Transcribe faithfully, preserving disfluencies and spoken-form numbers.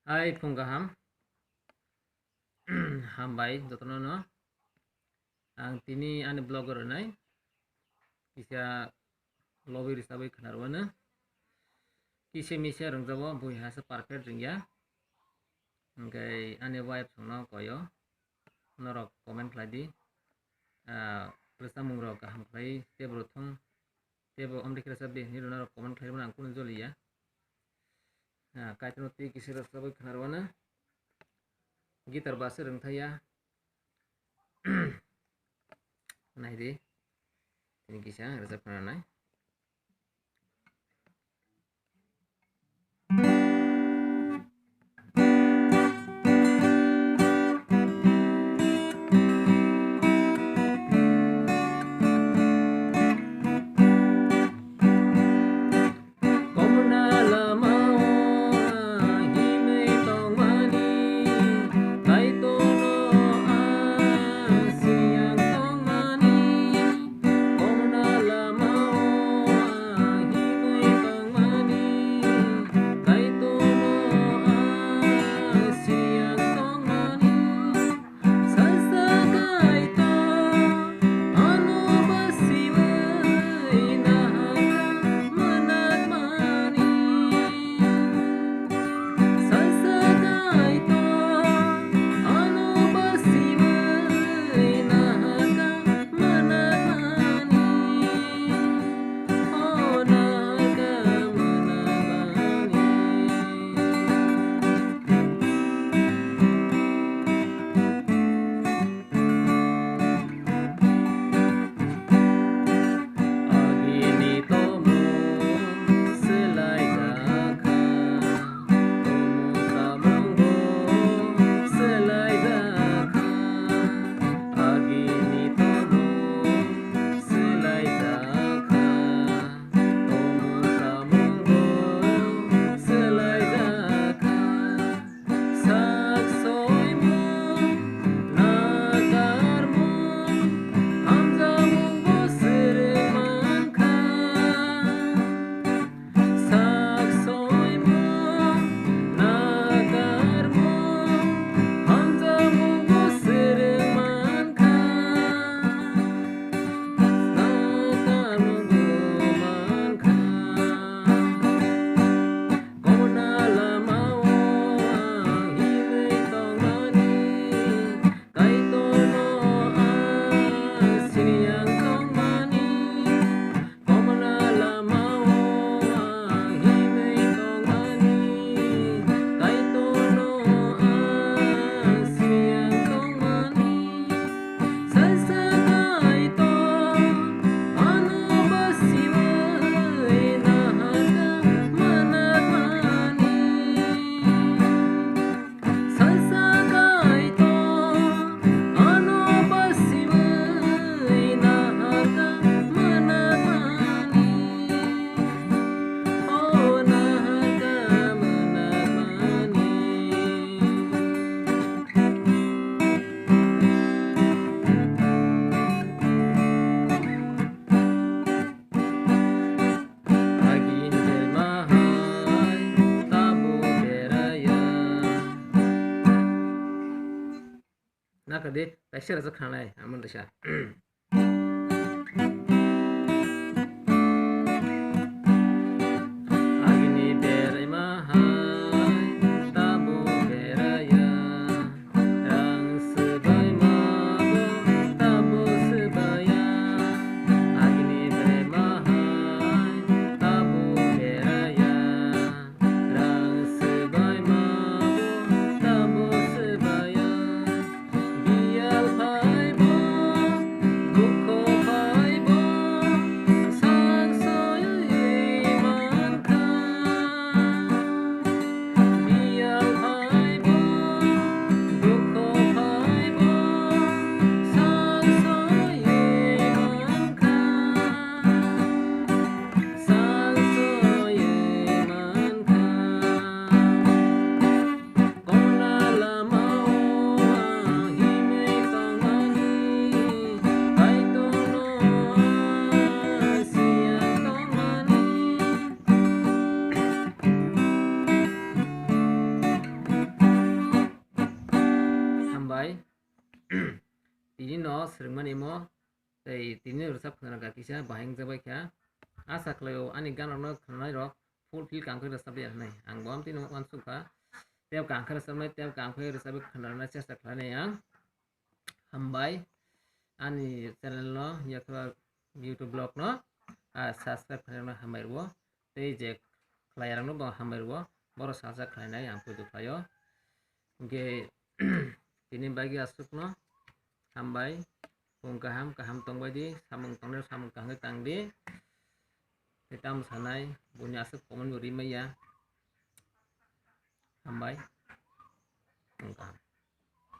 Hai phung kaham. Hambai jotono no. Ang tini ani vlog o rwnai kisa lobwi rwchabwi khwnarwano. Kisa misa rwngjabo, buiha se perfect rwngya. Hwnkhe ani wife songno koyo. Norok comment khlai di. Ah, rwchapmung rok kaham khlai tei bo thung. Tei bo omri khe rwchap di hinwi norok comment khlai rwmano ang kunu joliya. Ah, Kaitorno twi kisa rwchabwi khwnarwano. Guitar bass rwngthaya. Nai di. Tini kisa rwchap khwnanai. Komorna lamao ang himwi tongmani, Kaitorno ang siyang tongmani. Komorna lamao ang himwi tongmani, Kaitorno ang siyang tongmani. Salsa Kaitor ano basiwi nahaka manatmani. Salsa Kaitor ano basiwi nahaka manatmani. O nahaka manatmani. Agini tomung swlaijakha, tomung samungbo swlaijakha. Agini tomung swlaijakha, tomung samungbo swlaijakha. Sak soimung, nakarmung, hamjamungbo swrwng mankha. Sak soimung, nakarmung, hamjamungbo swrwng mankha. Nakarmungbo mankha. Komorna lamao ang himwi tongmani, Kaitorno ang siyang tongmani. Komorna lamao ang himwi tongmani, Kaitorno ang siyang tongmani. Salsa Kaitor ano basiwi nahaka manatmani. Salsa Kaitor ano basiwi nahaka manatmani. O nahaka manatmani. Agini berma hai tabuk beraya. Nakadi, kaisa rasa khanai, amon rasa. Agini berma hai tabuk beraya. Rang swbaima bo tabuk swbaya. Agini berma hai tabuk beraya. Rang swbaima bo tabuk swbaya. Biyal phaibo Tini no swrwngmani mo tei tini rwchap khwnarwkha kisa bahai wngjakbai kha. Asa khlaio ani ganrokno khwnanairok fulfill kaham khe rwchapya hwnwi. Ang bo amtwino uansukha. Tei kaham khe rwchapnai, tei kaham khe rwchapwi khwnarwna chesta khlainai ang. Hambai ani channel no yakha YouTube vlog no subscribe khlairokno hambai rwo. Tei je khlaiyarokno bo hambai rwo. Borok sajak khlainai ang poito khlaio. Hwnkhe tini bagwi aswkno hambai. Phung kaham kaham tongbai di, samung tongnai samung kaham khe tang di. Tei tamo sanai buini aswk comment bo rimaiya. Hambai. Phung kaham.